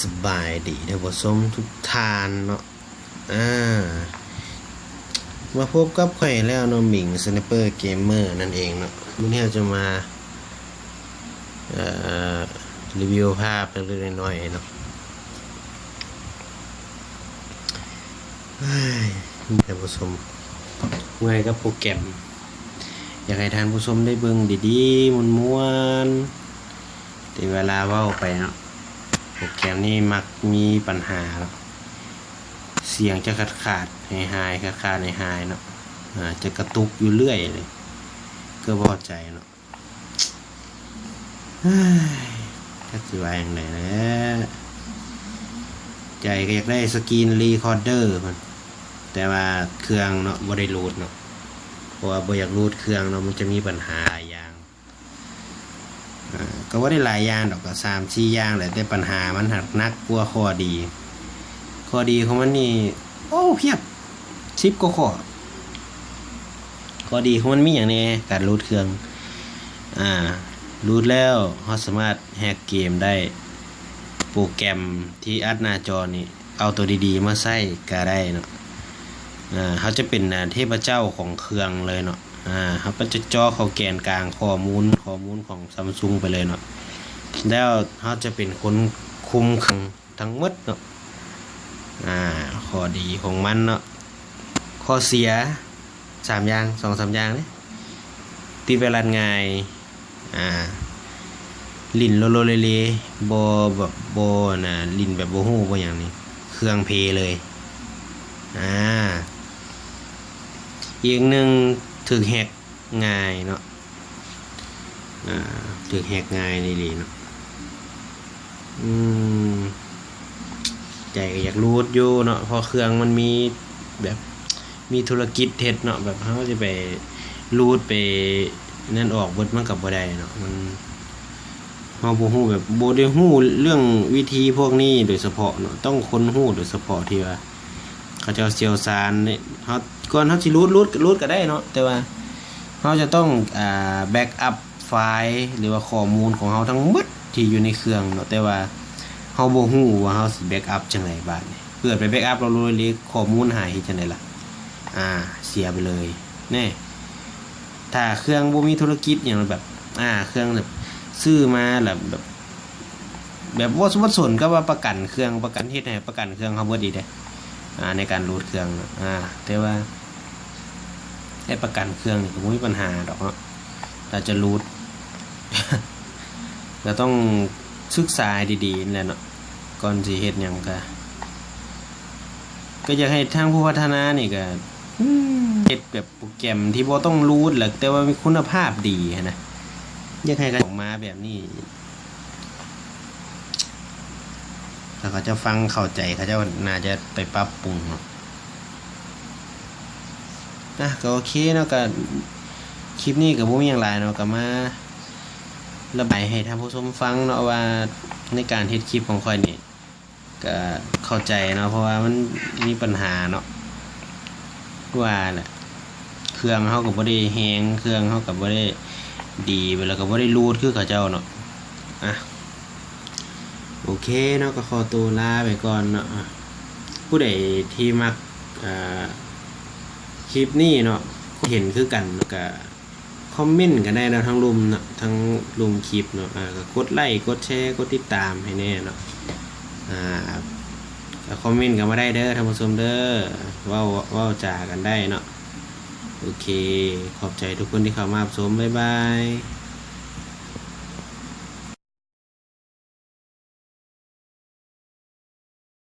ສະບາຍດີທ່ານຜູ້ຊົມທຸກທ່ານເນາະ ອາ ມາພົບກັບຂ້ອຍແລ້ວເນາະ ມິງ Sniper Gamer ນັ້ນເອງເນາະ. ມື້ນີ້ເຮົາຈະມາ ເອີ ຣີວິວພາບເລັກໆນ້ອຍໆເນາະ. ເອີຍ ທ່ານຜູ້ຊົມ ເມື່ອຍກັບໂປຣແກຣມ ຢາກໃຫ້ທ່ານຜູ້ຊົມໄດ້ເບິ່ງດີໆ ມ່ວນໆ ແຕ່ເວລາເວົ້າໄປເນາະ ໂປຣແກຣມນີ້ມັກມີບັນຫາເນາະ ສຽງຈະຂາດໆ ຫາຍໆ ຂາດໆ ຫາຍໆເນາະ ອາ ຈະກະຕຸກຢູ່ເລື້ອຍເລີຍ ກໍບໍ່ເຂົ້າໃຈເນາະ. ເຮີ້ຍ ຈັກຊິວ່າຈັ່ງໃດແຫຼະ ໃຈກໍຢາກໄດ້ Screen Recorder ພຸ້ນ ແຕ່ວ່າເຄື່ອງເນາະ ບໍ່ໄດ້ໂຫຼດເນາະ ເພາະວ່າບໍ່ຢາກໂຫຼດເຄື່ອງເນາະ ມັນຈະມີບັນຫາຫຼາຍຢ່າງ ອາ ກໍບໍ່ໄດ້ຫຼາຍຢ່າງດອກ ກໍສາມສີ່ຢ່າງແຫຼະ ແຕ່ບັນຫາມັນຫາກໜັກກວ່າຂໍ້ດີ. ຂໍ້ດີຂອງມັນນີ້ ໂອ້ ພຽບ ສິບກວ່າຂໍ້. ຂໍ້ດີຂອງມັນມີຫຍັງແດ່? ການໂຫຼດເຄື່ອງ ອາ ໂຫຼດແລ້ວເຮົາສາມາດແຮັກເກມໄດ້. ໂປຣແກຣມທີ່ອັດໜ້າຈໍນີ້ ເອົາໂຕດີໆມາໃຊ້ກໍໄດ້ເນາະ ອາ ເຮົາຈະເປັນ ອາ ເທບພະເຈົ້າຂອງເຄື່ອງເລີຍເນາະ ອາ ເຮົາກໍຈະເຈາະເຂົ້າແກນກາງຂໍ້ມູນ ຂໍ້ມູນຂອງ Samsung ໄປເລີຍເນາະ ແລ້ວເຮົາຈະເປັນຄົນຄຸມເຄື່ອງທັງໝົດເນາະ ອາ ຂໍ້ດີຂອງມັນເນາະ. ຂໍ້ເສຍ ສາມຢ່າງ ສອງສາມຢ່າງເດ້ ຕິດໄວຣັສງ່າຍ ອາ ຫຼິ້ນໂລໂລເລເລ ບໍ່ແບບ ບໍ່ນະ ຫຼິ້ນແບບບໍ່ຮູ້ບໍ່ຫຍັງນີ້ ເຄື່ອງເພເລີຍ ອາ ອີກໜຶ່ງ ຖືກແຮັກງ່າຍເນາະ ອາ ຖືກແຮັກງ່າຍອີ່ຫຼີເນາະ. ອືມ ໃຈກໍຢາກໂຫຼດຢູ່ເນາະ ເພາະເຄື່ອງມັນມີແບບ ມີທຸລະກິດເຮັດເນາະ ແບບເຮົາຊິໄປໂຫຼດໄປນັ້ນອອກເບິດມັນກໍບໍ່ໄດ້ເນາະ ມັນ ເຮົາບໍ່ຮູ້ແບບ ບໍ່ໄດ້ຮູ້ເລື່ອງວິທີພວກນີ້ໂດຍສະເພາະເນາະ ຕ້ອງຄົນຮູ້ໂດຍສະເພາະທີ່ວ່າເຂົາເຈົ້າຊ່ຽວຊານເນາະ. ເຮົາ ກ່ອນເຮົາຊິໂຫຼດ ໂຫຼດ ໂຫຼດກໍໄດ້ເນາະ ແຕ່ວ່າເຮົາຈະຕ້ອງ ອາ ແບັກອັບ ໄຟລ໌ ຫຼືວ່າຂໍ້ມູນຂອງເຮົາທັງໝົດທີ່ຢູ່ໃນເຄື່ອງເນາະ ແຕ່ວ່າເຮົາບໍ່ຮູ້ວ່າເຮົາຊິແບັກອັບຈັ່ງໃດບາດນີ້ ເກີດໄປແບັກອັບແລ້ວໂລເລ ຂໍ້ມູນຫາຍເຮັດຈັ່ງໃດລະ ອາ ເສຍໄປເລີຍແນ່. ຖ້າເຄື່ອງບໍ່ມີທຸລະກິດຫຍັງແບບ ອາ ເຄື່ອງແບບຊື້ມາແລ້ວແບບ ແບບບໍ່ ບໍ່ສົນກັບວ່າປະກັນເຄື່ອງ ປະກັນເຮັດໃຫ້ປະກັນເຄື່ອງເຮົາເບິດອີກເດ້ ອາ ໃນການໂຫຼດເຄື່ອງ ອາ ແຕ່ວ່າ ແຕ່ປະກັນເຄື່ອງນີ້ກໍບໍ່ມີບັນຫາດອກເນາະ ຖ້າຈະໂຫຼດ ກໍຕ້ອງສຶກສາໃຫ້ດີໆນັ້ນແຫຼະເນາະ ກ່ອນຊິເຮັດຫຍັງກໍ ກໍຢາກໃຫ້ທາງຜູ້ພັດທະນານີ້ກໍ ອືມ ເຮັດແບບໂປຣແກຣມທີ່ບໍ່ຕ້ອງໂຫຼດແຫຼະ ແຕ່ວ່າມີຄຸນນະພາບດີຫັ້ນນະ ຢາກໃຫ້ເຂົາອອກມາແບບນີ້ ຖ້າເຂົາເຈົ້າຟັງເຂົ້າໃຈ ເຂົາເຈົ້າໜ້າຈະໄປປັບປຸງເນາະ. ອ່ະ ກໍໂອເຄເນາະ ກໍຄລິບນີ້ກໍບໍ່ມີຫຍັງຫຼາຍເນາະ ກໍມາລະບາຍໃຫ້ທ່ານຜູ້ຊົມຟັງເນາະ ວ່າໃນການເຮັດຄລິບຂອງຂ້ອຍນີ້ ກໍເຂົ້າໃຈເນາະ ເພາະວ່າມັນມີບັນຫາເນາະ ຄືວ່າແຫຼະ ເຄື່ອງເຮົາກໍບໍ່ໄດ້ແຮງ ເຄື່ອງເຮົາກໍບໍ່ໄດ້ດີ ແລ້ວກໍບໍ່ໄດ້ໂຫຼດຄືເຂົາເຈົ້າເນາະ. ອ່ະ ໂອເຄເນາະ ກໍຂໍໂຕລາໄປກ່ອນເນາະ. ຜູ້ໃດທີ່ມັກ ເອີ ຄລິບນີ້ເນາະ ເຫັນຄືກັນເນາະ ກໍຄອມເມັນກັນໄດ້ເນາະ ທາງລຸ່ມເນາະ ທາງລຸ່ມຄລິບເນາະ. ອ່າ ກໍກົດໄລ ກົດແຊ ກົດຕິດຕາມໃຫ້ແດ່ເນາະ. ອ່າ ກໍຄອມເມັນກັນມາໄດ້ເດີທ່ານຜູ້ຊົມເດີ ເວົ້າ ເວົ້າຈາກັນໄດ້ເນາະ. ໂອເຄ ຂອບໃຈທຸກຄົນທີ່ເຂົ້າມາຮັບຊົມ ບາຍບາຍ.